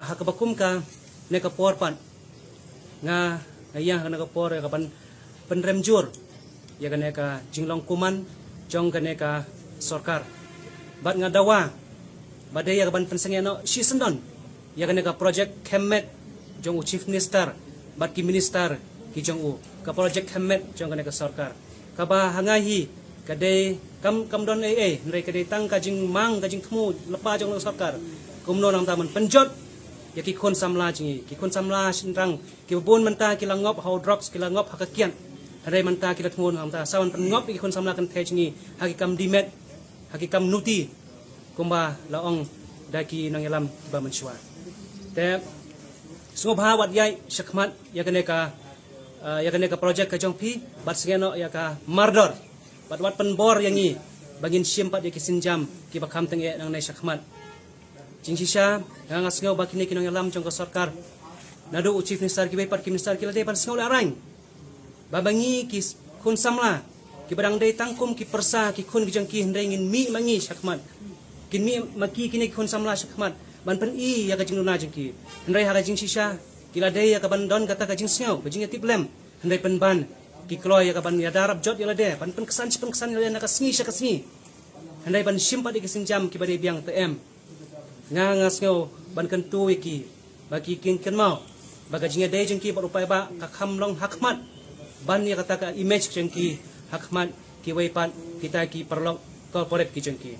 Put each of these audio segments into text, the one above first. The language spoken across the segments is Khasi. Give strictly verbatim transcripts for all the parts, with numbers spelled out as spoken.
Ha kaba kum kane ka por pat, nga, nga ïa ha kane ka por ïa ka ban pynrem jur ïa kane ka jinglong kuman jong kane ka sorkar. Bad nga dawa ba dei ïa ka ban pynsangeh noh shisyndon ïa kane ka projek khemmet jong u Chief Minister bad ki minister ki jong u, ka projek khemmet jong kane ka sorkar. Kaba ha nga hi ka dei kam, kam don ei ei, hynrei ka dei tang ka jingmang, ka jingthmu lypa jong ka sorkar. Kumno nangta ban pynjot ïa ki khun samla jong ngi, ki khun samla shynrang kiba bun mynta ki la ngop ha u drugs, ki la ngop ha ka kiad. Hynrei mynta ki la thmu nangta sa ban pynngop ïa ki khun samla kynthei jong ngi ha ki kam dih met, ha ki kam nuti, kumba la ong da ki nongïalam ba mynshuwa. Te sngewbha wat ïaid shakhmat ïa kane ka, ah, ïa kane ka projek ka jong phi, bad sngewbha noh ïa ka mardor, bad wat pynbor ïa ngi ba ngin shim pat ïa ki sienjam kiba kham tyngeh nangne shakhmat. Jingshisha, nga, nga sngew ba kine ki nongïalam jong ka sorkar, naduh u Chief Minister, kiwei pat ki minister, ki la dei ban sngew lehrain ba ma ngi ki khun samla kiba dang dei tang kum ki pyrsa, ki khun ki jong ki, hynrei ngin mih ma ngi shakhmat, kin mih ma ki kine ki khun samla shakhmat ban pyni ïa ka jingduna jong ki. Hynrei ha ka jingshisha ki la dei ïa ka ban don kata ka jingsngew, ka jingïatiplem, hynrei pynban ki kloi ïa ka ban ïada rapjot ïa lade, ban pynksan shi pynksan ïa lade na ka sngi sha ka sngi, hynrei ban shim pat ïa ki sienjam kiba dei biang te em. Nga, nga sngew ban kyntu ïa ki ba ki kin kynmaw ba ka jingïadei jong ki bad u paidbah ka kham long hakhmat ban ïa kata ka image jong ki hakhmat kiwei pat kita ki paralok corporate ki jong ki.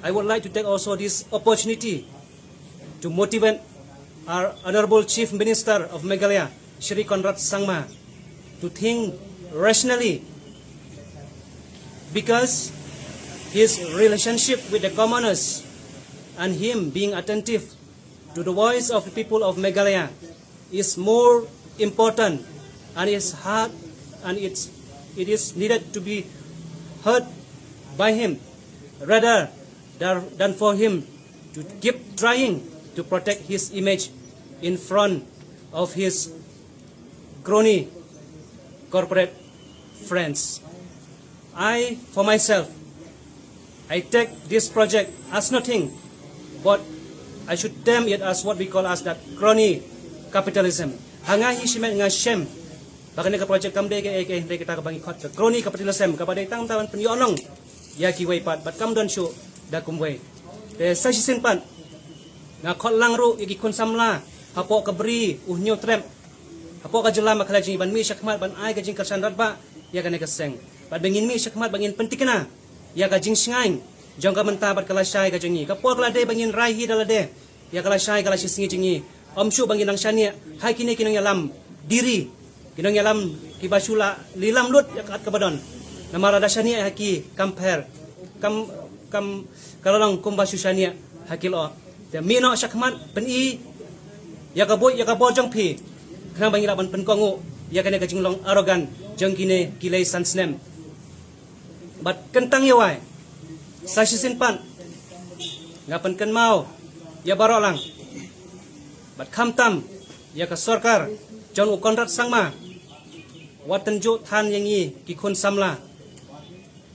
I would like to take also this opportunity to motivate our Honorable Chief Minister of Meghalaya, Shri Conrad Sangma, to think rationally, because his relationship with the commoners and him being attentive to the voice of the people of Meghalaya is more important, and is hard, and it's, it is needed to be heard by him rather than, than for him to keep trying to protect his image in front of his crony corporate friends. I, for myself, I take this project as nothing, but I should term it as what we call as that crony capitalism. Ha nga hi shimet nga shem ba kane ka project kam dei kaei kaei hynrei kata kaba ngi khot ka crony capitalism, kaba dei tang ban pynïoh long ïa kiwei pat, bad kam don shuh da kumwei. Te sa shisien pat nga khot lang ruh ïa ki khun samla hapoh ka Bri U Hynñiewtrep, hapoh ka jylla Meghalaya jong ngi ban mih shakhmat ban ai ka jingkyrshan radbah ïa kane ka seng, bad ba ngin mih shakhmat ba ngin pyntikna ïa ka jingshngaiñ jong ka mynta bad ka lashai ka jong ngi. Ka por ka la dei ba ngin rai hi da lade ïa ka lashai ka lashisngi jong ngi. Ym shuh ba ngin nang shaniah ha kine ki nongïalam diri, ki nongïalam kiba shu la lilam lut ïa ka kat kaba don. Namar lada shaniah ha ki kam pher, kam, kam, ka la long kumba shu shaniah ha ki lyoh. Te mih noh shakhmat, pyni ïa ka buit ïa ka bor jong phi, khnang ba ngi lah ban pynkohnguh ïa kane ka jinglong arogan jong kine ki lei san snem. Bad kyntang ïa wai, sa shisien pat nga pynkynmaw ïa baroh lang, bad khamtam ïa ka sorkar jong u Conrad Sangma, wat tynjuh than ïa ngi ki khun samla,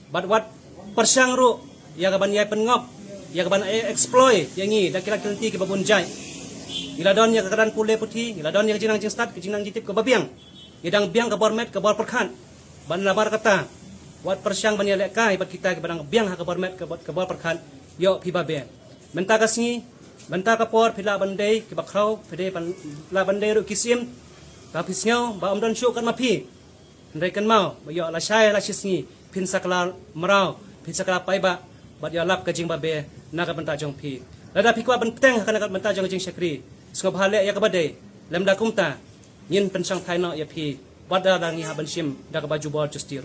bad wat pyrshang ruh ïa ka ban ïai pynngop, ïa ka ban ïai exploit ïa ngi da ki lad ki lynti kiba bun jait. Ngi la don ïa ka kyrdan pule puthi, ngi la don ïa ka jingnang jingstad, ka jingnang jingtip kaba biang. Ngi dang biang ka bor met ka bor pyrkhat. Bad namar kata, wat pyrshang ban ïalehkai bad kita kiba dang biang ha ka bor met ka bor, ka bor pyrkhat. Ïoh phi babe, mynta ka sngi, mynta ka por phi lah ban dei kiba khraw, phi dei ban, lah ban dei ruh ki syiem, ba phi sngew ba ym don shuh kat ma phi. Hynrei kynmaw ba ïoh lashai lashisngi phin sa kylla mraw, phin sa kylla paidbah, bad ïoh lap ka jingbabe na ka bynta jong phi. Lada phi kwah ban bteng ha ka na ka bynta jong ka jingshakri, sngewbha leh ïa kaba dei. Lymda kumta, ngin pynshongthait noh ïa phi, wat da ngi hap ban shim da kaba jubor justis.